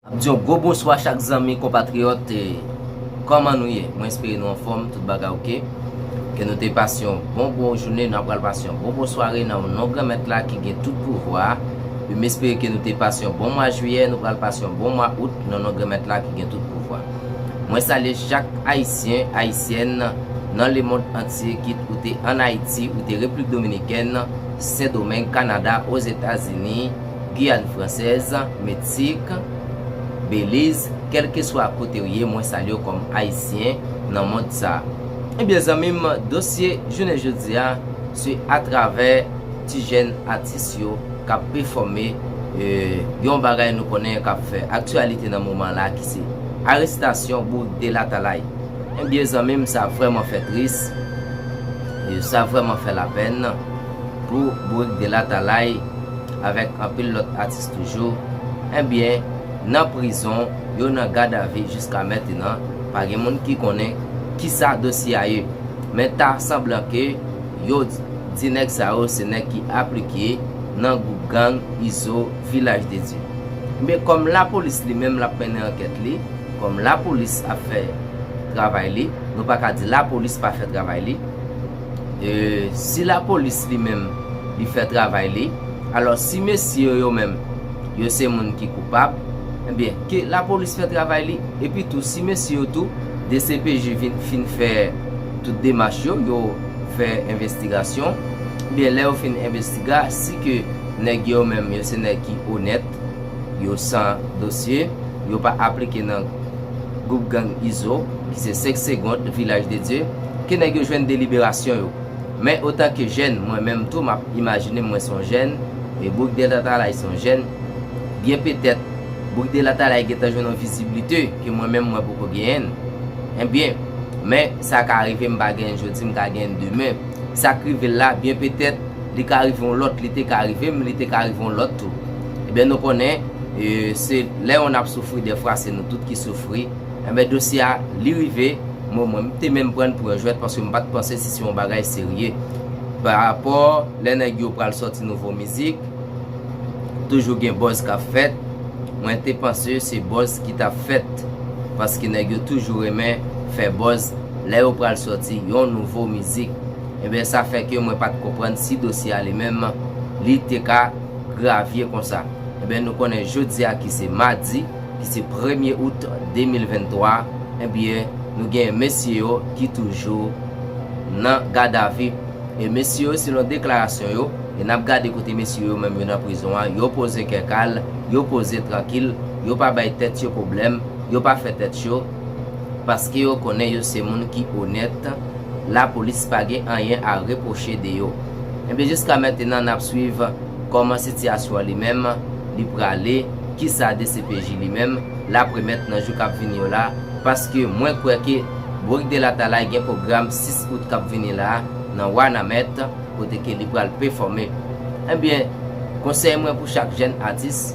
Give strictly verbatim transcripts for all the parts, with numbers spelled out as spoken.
Ap di yon gwo bonswa chak zanmi, konpatriyòt, e, kòman nou ye? Mwen espere nou anfòm, tout bagay oke. Ke nou te pase yon bon bon jounen, nou ap pral pase yon bon bon sware nan non Granmèt la ki gen tout pouvwa. E m espere ke nou te pase yon bon mwa jiyè, nou pral pase yon bon mwa out nan non Granmèt la ki gen tout pouvwa. Mwen salye chak Ayisyen, Ayisyèn nan lemonn antye, kit ou te ann Ayiti, ou te Repiblik Dominikèn, Sendomeng, Kanada, Ozetazini, Giyàn Fransèz, Meksik, Beliz, kèlkeswa kote w ye, mwen salye w kòm Ayisyen nan mond sa a. Ebyen, zanmi m, dosye jounen jodi a, se atravè ti jèn atis yo k ap pefòme, e, yon bagay nou konnen k ap fè aktyalite nan moman la, ki se arestasyon Bourik de Latalay. Ebyen, zanmi m, sa vrèman fè tris, e, sa vrèman fè lapèn pou Bourik de Latalay, avèk anpil lòt atis toujou. Ebyen, nan prizon, yo nan gadavi jiska mentenan, pa gen moun ki konnen kisa dosye a ye. Men ta sanblan ke yo di nèg sa yo se nèg ki aplike nan gwoup gang Izo Vilaj de Dye. Men kòm lapolis li menm l ap mennen ankèt li, kòm lapolis ap fè travay li, nou pa ka di lapolis pa fè travay li. E, si lapolis li menm, li fè travay li, alò si mesye yo, yo menm, yo se moun ki koupab, ebyen, ke lapolis fè travay li, epi tou, si mesye yo tou, D C P J vin, fin fè tout demach yo, yo fè envestigasyon, ebyen, lè yo fin envestiga, si ke nèg yo menm, yo se nèg ki onèt, yo san dosye, yo pa aplike nan gwoup gang Izo, ki se senk Segond, Vilaj de Dye, ke nèg yo jwenn deliberasyon yo. Men otan ke jèn, mwen menm tou, m ap imajine mwen se yon jèn, e Bourik de Latalay se yon jèn, byen petèt, Bourik de Latalay gentan jwenn yon viziblite ke mwen menm mwen poko genyen. Ebyen, men sa ka rive, m pa genyen jodi, m ka genyen demen. Sa k rive l la, byen petèt, li ka rive yon lòt, li te ka rive m, li te ka rive yon lòt tou. Ebyen, nou konnen, e, se lè yon ap soufri, dèfwa se nou tout ki soufri. Ebyen, dosye a, li rive, mwen, mwen, m te menm pran l pou yon jwèt paske m pa t panse si se yon bagay serye. Parapò, lè nèg yo pral sòti nouvo mizik, toujou gen buzz k ap fèt. Mwen te panse se buzz ki t ap fèt, paske nèg yo toujou renmen fè buzz lè yo pral sòti yon nouvo mizik. Ebyen, sa fè ke mwen pa t konprann si dosye a li menm, li te ka gravye konsa. Ebyen, nou konnen jodi a ki se madi, ki se premye out de mil venntwa, ebyen, nou gen mesye yo ki toujou nan gadavi. E mesye yo, selon deklarasyon yo, e n ap gade kote mesye yo menm yo nan prizon an, yo poze kè kal, yo poze trankil, yo pa bay tèt yo pwoblèm, yo pa fè tèt cho, paske yo konnen yo se moun ki onèt, lapolis pa gen anyen a repwoche de yo. Ebyen, jiska mentenan, n ap swiv kòman sitiyasyon an li menm, li prale, kisa D C P J li menm, l ap remèt nan jou k ap vini yo la, paske mwen kwè ke Bourik de Latalay gen pwogram sis out k ap vini la, nan Wanament, kote ke li pral pefòme. Ebyen, konsèy mwen pou chak jèn atis,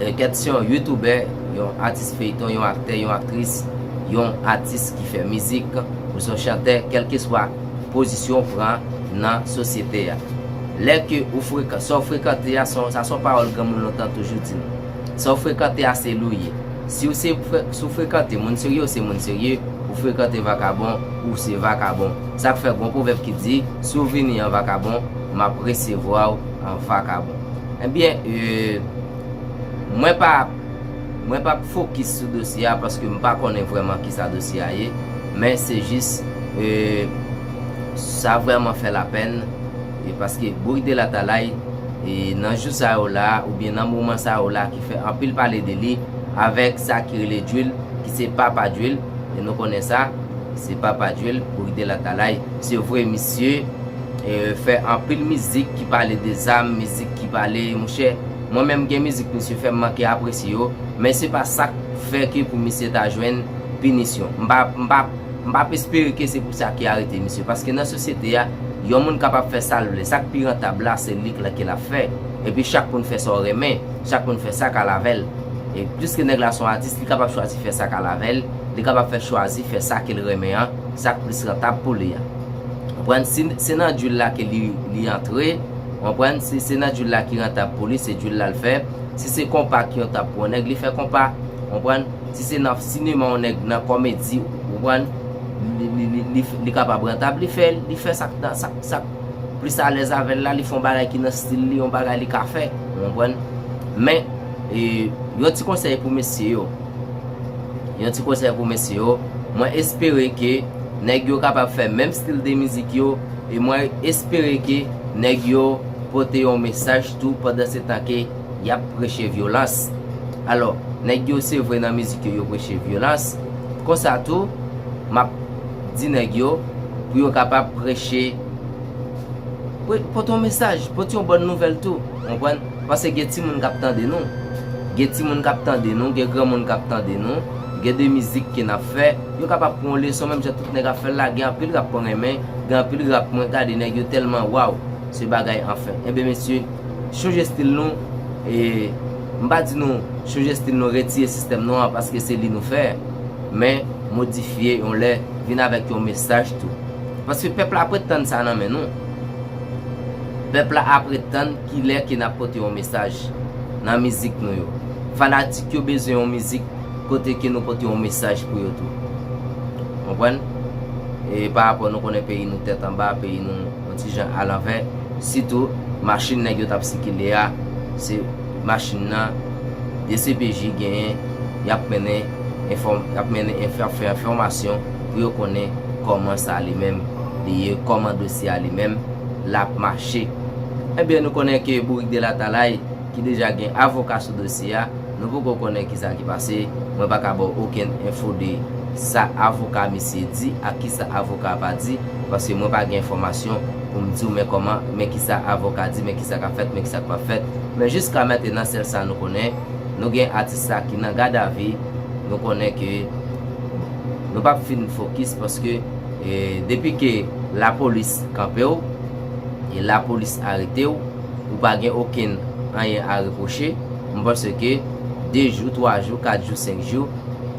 e, kèt se yon youtoubè, yon atis feyton, yon aktè, yon aktris, yon atis ki fè mizik, ou se yon chantè, kèlkeswa pozisyon w pran nan sosyete a. Lè ke ou frekan-, sa w frekante a, sa w, sa se yon pawòl granmoun lontan toujou di nou. Sa w frekante a, se li w ye. Si w se fre-, si w frekante moun serye, ou se moun serye, ou frekante vakabon, ou se vakabon. Sa k fè gon pwovèb ki di, si w vini an vakabon, m ap resevwa w an vakabon. Ebyen, e, mwen pa, mwen p ap fokis sou dosye a paske m pa konnen vrèman kisa dosye a ye, men se jis, e, sa vrèman fè lapèn, e paske Bourik de Latalay, e nan jou sa yo la, oubyen nan moman sa yo la, ki fè anpil pale de li, avèk sa ki rele drill, ki se papa drill, e nou konnen sa, se papa drill, Bourik de Latalay. Se vre, misye, e, fè anpil mizik ki pale de zam, mizik ki pale, monchè, mwen menm gen mizik misye fè m manke apresye yo, men se pa sa k fè ke pou misye ta jwenn pinisyon. M pa, m pa, m p ap espere ke se pou sa ki arete misye, paske nan sosyete a, yon moun kapab fè sa l vle. Sa k pi rantab la, se li k la, ke l ap fè. Epi chak moun fè sa w renmen, chak moun fè sa k al avè l. E pliske nèg la se yon atis, li kapab chwazi fè sa k al avè l, li kapab fè chwazi fè sa ke l renmen an, sa k plis rantab pou li a. Konprann? Si se nan drill la ke li, li antre, Ou konprann? Si se nan djol la ki rantab pou li, se djol la l fè. Si se konpa ki rantab pou yon nèg, li fè konpa. Ou konprann? Si se nan sinema yon nèg nan kòmedi, ou konprann? Li, li, li, li, li kapab rantab, li fè, li fè sa k nan, sa, sa k plis alèz avè l la, li fè yon bagay ki nan stil li, yon bagay li ka fè. Ou konprann? Men, e, yon ti konsèy pou mesye yo. Yon ti konsèy pou mesye yo. Mwen espere ke nèg yo kapab fè menm stil de mizik yo, e mwen espere ke nèg yo pote yon mesaj tou pandan se tan ke y ap preche vyolans. Alò, nèg yo se vre nan mizik yo, yo preche vyolans. Konsa tou, m ap di nèg yo pou yo kapab preche, pre-, pote yon mesaj, pote yon bòn nouvèl tou. Ou konprann? Paske gen timoun k ap tande nou. Gen timoun k ap tande nou, gen granmoun k ap tande nou, gen de mizik ke n ap fè. Yo kapab pran yon leson, menm jan tout nèg ap fè l la, gen anpil rap mwen renmen, gen anpil rap mwen gade, nèg yo tèlman waw, se bagay anfen. Enben mesye, chonje stil nou, e m pa di nou chonje stil nou, retire sistèm nou an, paske se li nou fè, men modifye yon lè, vin avèk yon mesaj tou. Paske pèp la ap ret tann sa nan men nou. Pèp la ap ret tann kilè ke n ap pote yon mesaj nan mizik nou yo. Fanatik yo bezwen yon mizik kote ke nou pote yon mesaj pou yo tou. Konprann? E pa rapò nou konnen peyi nou tèt anba, peyi nou yon ti jan alanvè. Sitou, machin nèg yo t ap sikile a, se machin nan, D C P J genyen, y ap mennen enfòm-, y ap mennen enfò-, fè enfòmasyon pou yo konnen kòman sa li menm li ye, kòman dosye a li menm l ap mache. Ebyen, nou konnen ke Bourik de Latalay, ki deja gen avoka sou dosye a, nou poko konnen kisa ki pase. Mwen pa ka ba w okenn enfo de sa avoka misye di ak kisa avoka a pa di, paske mwen pa gen enfòmasyon pou m di w men kòman, men kisa avoka di, men kisa k ap fèt, men kisa k p ap fèt. Men jiska mentenan, sèl sa nou konnen, nou gen atis la ki nan gadavi, nou konnen ke nou p ap fin fokis paske, e, depi ke lapolis kanpe w, e lapolis arete w, ou pa gen okenn anyen a repwoche, m panse ke de jou, twa jou, kat jou, senk jou,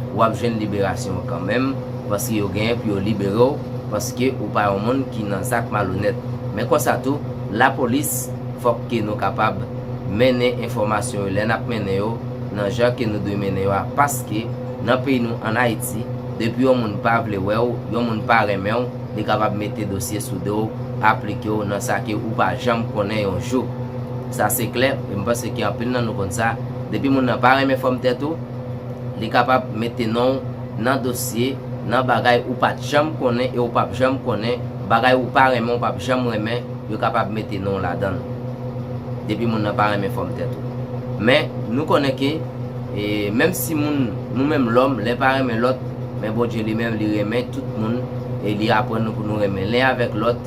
w ap jwenn liberasyon w kanmenm, paske yo genyen pou yo libere w, paske ou pa yon moun ki nan zak malonèt. Men konsa tou, lapolis, fòk ke nou kapab mennen enfòmasyon yo lè n ap mennen yo nan jan ke nou dwe mennen yo a, paske nan peyi nou ann Ayiti, depi yon moun pa vle wè w, yon moun pa renmen w, li kapab mete dosye sou do w, aplike w nan sa ke ou pa janm konnen yon jou. Sa se klè, e m panse ke anpil nan nou konn sa. Depi moun nan pa renmen fòm tèt ou, li kapab mete non w nan dosye, nan bagay ou pa t janm konnen e ou p ap janm konnen, bagay ou pa renmen, ou p ap janm renmen, yo kapab mete non w ladan l. Depi moun nan pa renmen fòm tèt ou. Men, nou konnen ke, e, menm si moun, nou menm lòm, lè pa renmen lòt, men Bondye li menm, li renmen tout moun, e li aprann nou pou nou renmen len avèk lòt.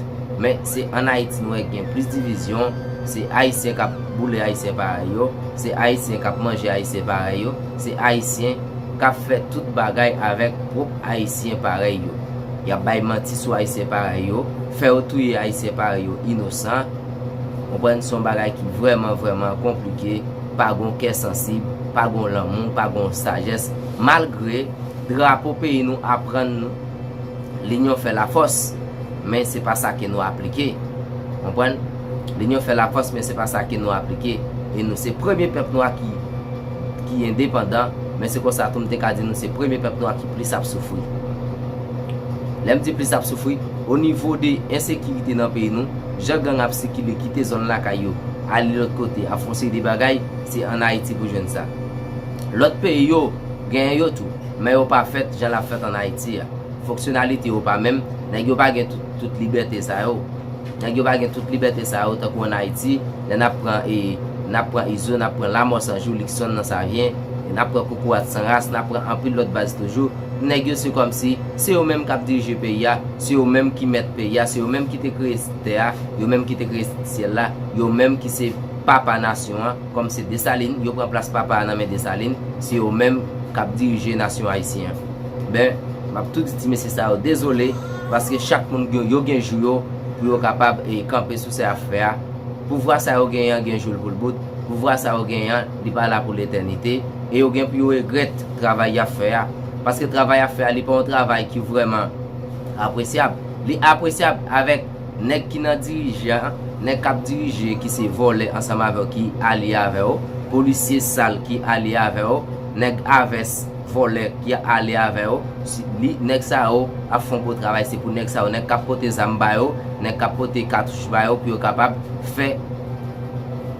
Men, se ann Ayiti nou wè gen plis divizyon, se Ayisyen k ap boule Ayisyen parèy yo, se Ayisyen k ap manje Ayisyen parèy yo, se Ayisyen k ap fè tout bagay avèk pwòp Ayisyen parèy yo. Y ap bay manti sou Ayisyen parèy yo, fè yo touye Ayisyen parèy yo inosan. Konprann, se yon bagay ki vrèman, vrèman konplike, pa gon kè sansib, pa gon lanmou, pa gon sajès, malgre drapo peyi nou aprann nou, linyon fè lafòs, men se pa sa ke nou aplike. Konprann? Linyon fè lafòs, men se pa sa ke nou aplike. E nou se premye pèp nwa ki, ki endepandan, men se konsa tou m te ka di nou se premye pèp nwa ki plis ap soufri. Lè m di plis ap soufri, o nivo de ensekirite nan peyi nou, jan gang ap sikile kite zòn lakay yo, ale lòt kote, ap fè yon seri de bagay, se ann Ayiti pou jwenn sa. Lòt peyi yo, genyen yo tou, men yo pa fèt jan l ap fèt ann Ayiti a. Fonksyonalite yo pa menm, nèg yo pa gen tout, tout libète sa yo. Nèg yo pa gen tout libète sa yo, tankou ann Ayiti, lè n ap pran, e, n ap pran Izo, n ap pran Lamò Sanjou, Luckson nan Savyen, e n ap pran Koukourat San Ras, n ap pran anpil lòt baz toujou. Nèg yo se kòmsi, se yo menm k ap dirije peyi a, se yo menm ki mèt peyi a, se yo menm ki te kreye tè a, yo menm ki te kreye syèl la, yo menm ki se papa nasyon an, kòm se Desalin, yo pran plas papa a nan men Desalin, se yo menm k ap dirije nasyon ayisyen an. Ben, m ap tou di ti mesye sa yo dezole, paske chak moun gen, yo gen jou yo pou yo kapab, e, kanpe sou sa y ap fè a. Pouvwa sa yo genyen an gen jou l pou l bout. Pouvwa sa yo genyen an, li pa la pou letènite. E yo gen pou yo regrèt travay y ap fè a. Paske travay y ap fè a, li pa yon travay ki vrèman apresyab. Li apresyab avèk nèg ki nan dirijan, Nèg k ap dirije ki se vòlè ansanm avè w ki alye avè w, polisye sal ki alye avè w, nèg avès vòlè ki alye avè w, si, li, nèg sa yo ap fè yon gwo travay, se pou nèg sa yo, nèg k ap pote zam ba yo, nèg k ap pote katouch ba yo pou yo kapab fè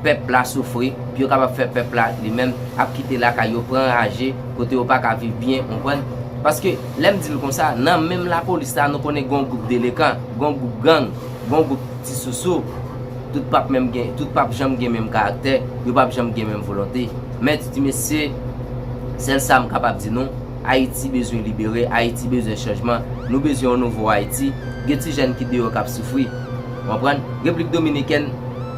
pèp la soufri, pou yo kapab fè pèp la li menm ap kite lakay yo pran raje, kote yo pa ka viv byen, konprann? Paske lè m di l konsa, nan menm lapolis la, nou konnen gen yon gwoup delekan, gen yon gwoup gang, gen yon gwoup ti sousou, tout p ap menm gen, tout p ap janm gen menm karaktè, yo p ap janm gen menm volonte. Men ti mesye, sèl sa m kapab di nou, Ayiti bezwen libere, Ayiti bezwen chanjman, nou bezwen yon nouvo Ayiti. Gen ti jèn ki deyò k ap soufri. Konprann? Repiblik Dominikèn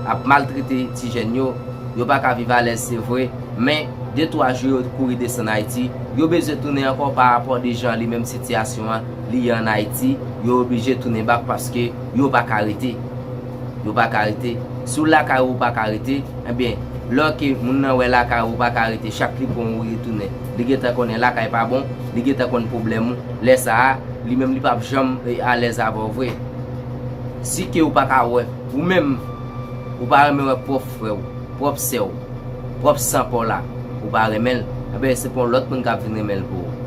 ap maltrete ti jèn yo, yo pa ka viv alèz, se vre, men de twa jou yo kouri desann Ayiti, yo bezwen tounen ankò pa rapò de jan li menm sitiyasyon an li ye ann Ayiti, yo oblije tounen bak paske yo pa ka rete. Yo pa ka rete. Si w lakay ou pa ka rete, ebyen, lè ke moun nan wè lakay ou pa ka rete, chak li pran ou retounen. Li gentan konnen lakay pa bon, li gentan konn pwoblèm ou. Lè sa a, li menm li p ap janm, e, alèz avè w vre. Si ke ou pa ka wè, ou menm, ou pa renmen wè pwòp frè w, pwòp sè w, pwòp san pa w la, ou pa renmen l, ebyen, se pa yon lòt moun k ap vin renmen l pou ou.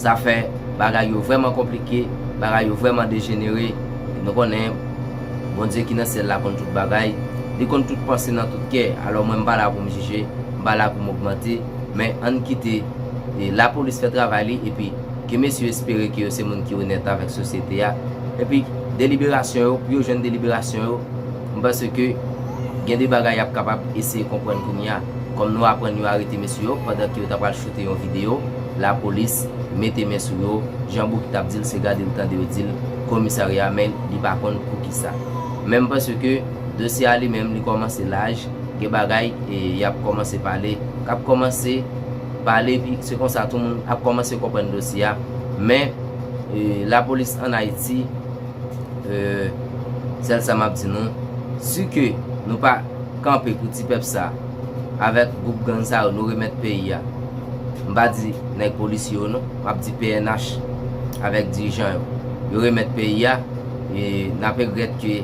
Sa fè bagay yo vrèman konplike, bagay yo vrèman dejenere. E nou konnen, Bondye ki nan syèl la konn tout bagay, li konn tout panse nan tout kè. Alò, mwen, m pa la pou m jije, m pa la pou m ogmante, men ann kite, e, lapolis fè travay li, epi ke mesye yo espere ke yo se moun ki onèt avèk sosyete a. Epi, deliberasyon yo, pou yo jwenn deliberasyon yo, m panse ke gen de bagay y ap kapab eseye konprann kounye a. Kòm nou aprann yo arete mesye yo pandan ke yo ta pral choute yon videyo, lapolis mete men sou yo, jan Bouki t ap di l, se gade l tande yo di l komisarya, men li pa konn poukisa. Men m panse ke dosye a li menm, li kòmanse laj, gen bagay, e, y ap kòmanse pale, k ap kòmanse pale, epi se konsa tou moun ap kòmanse konprann dosye a. Men, e, lapolis ann Ayiti, e, sèl sa m ap di nou, si ke nou pa kanpe pou ti pèp sa, avèk gwoup gang sa yo, nou remèt peyi a. M pa di nèg polisye yo non, m ap di P N H avèk dirijan yo. Yo remèt peyi a, e n ap regrèt ke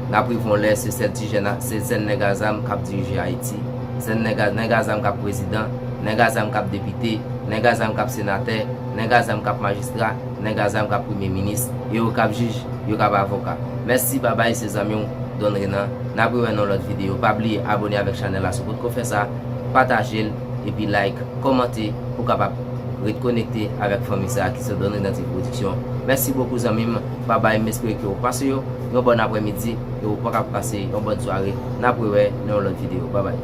n ap rive yon lè se sèl ti jèn a, se sèl nèg a zam k ap dirije Ayiti. Sèl nèg a, nèg a zam k ap prezidan, nèg a zam k ap depite, nèg a zam k ap senatè, nèg a zam k ap majistra, nèg a zam k ap premye minis, e yo k ap jij, yo k ap avoka. Mèsi, babay, se zanmi w Don Renan. N ap rewè nan lòt videyo. Pa bliye abòne avèk chanèl la si w potko fè sa, pataje l, epi like, kòmante pou w kapab ret konekte avèk fanmi sa a ki se Don Renan T V Production. Mèsi bokou zanmi m, babay, m espere ke w pase yo yon bòn aprèmidi e w pa ka pase yon bòn sware. N ap rewè nan yon lòt videyo. Babay.